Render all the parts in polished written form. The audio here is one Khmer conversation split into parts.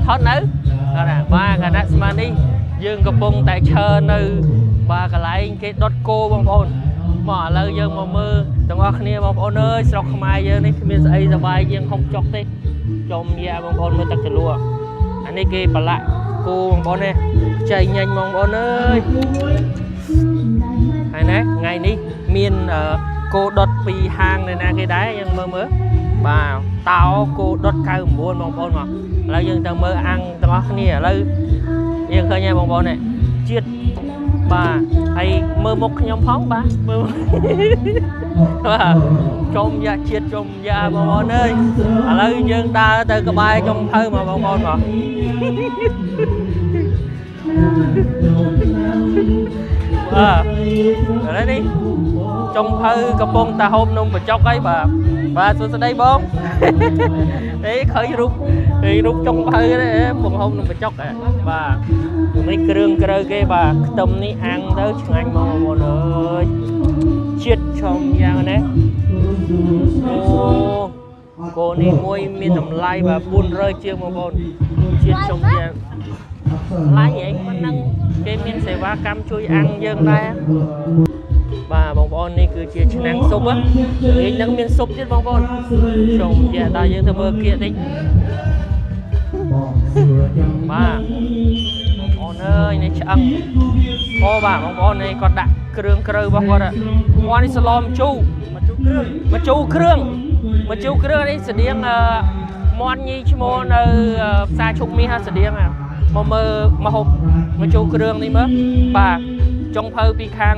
ថតនៅបាទបាទគណៈស្មាននេះយើងកំពុងតែឈរនៅបាទកន្លែងគេដុតគោបងប្អូនមកឥឡូវយើងមកមើលទាំងអស់គ្នាបងប្អូនអើយស្រុកខ្មែរយើងនេះគ្មានស្អីសប្បាយជាងហុកចុកទេចំយ៉ាបងប្អូនមើលទឹកចលួអានេះគេប្រឡាក់គោបងប្អូននេះខ្ចីញញបងប្អូនអើយហើយណាថ្ងៃនេះមានគោដុតពីហាងនៅណាគេដែរយើងមើលមើលបាទតោគោដុត99បងប្អូនមកឥឡូវយើងទៅមើលអាំងទាំងអស់គ្នាឥឡូវយើងឃើញហើយបងប្អូននេះជាតិបាទហើយមើលមុខខ្ញុំផងបាទមើលបាទចំយ៉ាជាតិចំយ៉ាបងប្អូនអើយឥឡូវយើងដើរទៅក្បែរចុងភៅមកបងប្អូនមកបាទឥឡូវនេះចុងភៅកំពុងតែហូបនំបញ្ចុកហើយបាទបាទសួស្តីបងអេឃើញរូបឃើញរូបចុងភៅទេពងហូបនំបញ្ចុកបាទនេះគ្រឿងក្រៅគេបាទខ្ទឹមនេះអាំងទៅឆ្ងាញ់បងប្អូនអើយជាតិឆុំយ៉ាងណាអូគោនេះមួយមានតម្លៃបាទ400ជាងបងប្អូនជាតិឆុំយ៉ាងថ្លៃហីប៉ុណ្ណឹងគេមានសេវាកម្មជួយអាំងយើងដែរបាទបងប្អូននេះគឺជាឆ្នាំងស៊ុបនេះនឹងមានស៊ុបទៀតបងប្អូនខ្ញុំនិយាយដល់យើងទៅមើលគៀកតិចបាទបងប្អូនអើយនេះឆ្អឹងអូបាទបងប្អូននេះគាត់ដាក់គ្រឿងក្រៅរបស់គាត់គាត់នេះសឡមជូមកជូគ្រឿងមកជូគ្រឿងនេះស្តៀងមាន់ញីឈ្មោះនៅផ្សារឈុកមាសស្តៀងមកមើលមកហូបមកជូគ្រឿងនេះមើលបាទចុងភៅពីខាង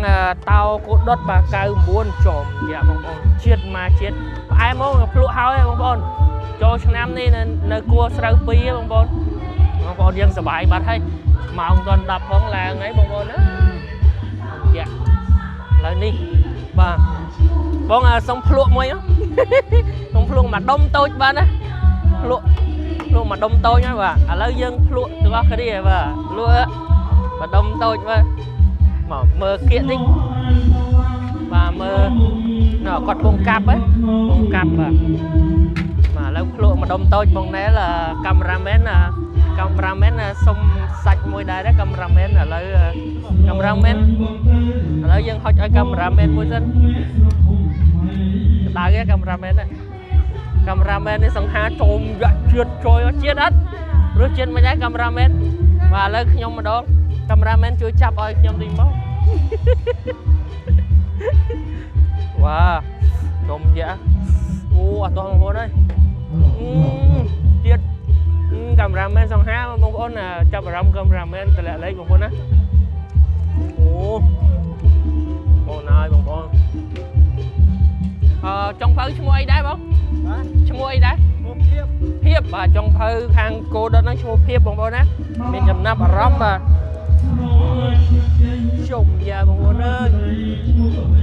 តោគោដុតបាទ99ចំយ៉ាបងប្អូនជាតិមកជាតិផ្អែមមកភ្លក់ហើយបងប្អូនចូលឆ្នាំនេះនៅគួរស្រូវពីបងប្អូនបងប្អូនយើងសប្បាយបាត់ហើយម៉ោងត10ផងឡើងហើយបងប្អូនណាយ៉ាឥឡូវនេះបាទបងសុំភ្លក់មួយសុំភ្លក់មួយដុំតូចបាទណាភ្លក់មួយដុំតូចហើយបាទឥឡូវយើងភ្លក់ទាំងអស់គ្នាបាទភ្លក់មួយដុំតូចបាទមកមើលគៀកតិចបាទមើលណ៎គាត់ពងកាប់ហ៎ពងកាប់បាទបាទឥឡូវភ្លក់មួយដុំតូចបងណែលកាមេរ៉ាមែនកាមេរ៉ាមែនសុំសាច់មួយដែរកាមេរ៉ាមែនឥឡូវកាមេរ៉ាមែនឥឡូវយើងហុចឲ្យកាមេរ៉ាមែនមួយសិនក្តៅឯកាមេរ៉ាមែនកាមេរ៉ាមែននេះសង្ហាជុំយ៉ាក់ជាតិជួយជាតិអត់រសជាតិមិនដែរកាមេរ៉ាមែនបាទឥឡូវខ្ញុំម្ដងកាមេរ៉ាមែនជួយចាប់ឲ្យខ្ញុំតិចមកវ៉ាដុំយ៉ាអូអត់តោះបងប្អូនអើយទៀតកាមេរ៉ាមែនសង្ហាបងប្អូនចាប់អារម្មណ៍កាមេរ៉ាមែនតម្លាក់លេខបងប្អូនណាអូបងអើយបងប្អូនចុងភៅឈ្មោះអីដែរបងបាទឈ្មោះអីដែរឈ្មោះភៀបភៀបបាទចុងភៅខាងគោដុតហ្នឹងឈ្មោះភៀបបងប្អូនណាមានចំណាប់អារម្មណ៍បាទជុំយ៉ាបងប្អូនអើយ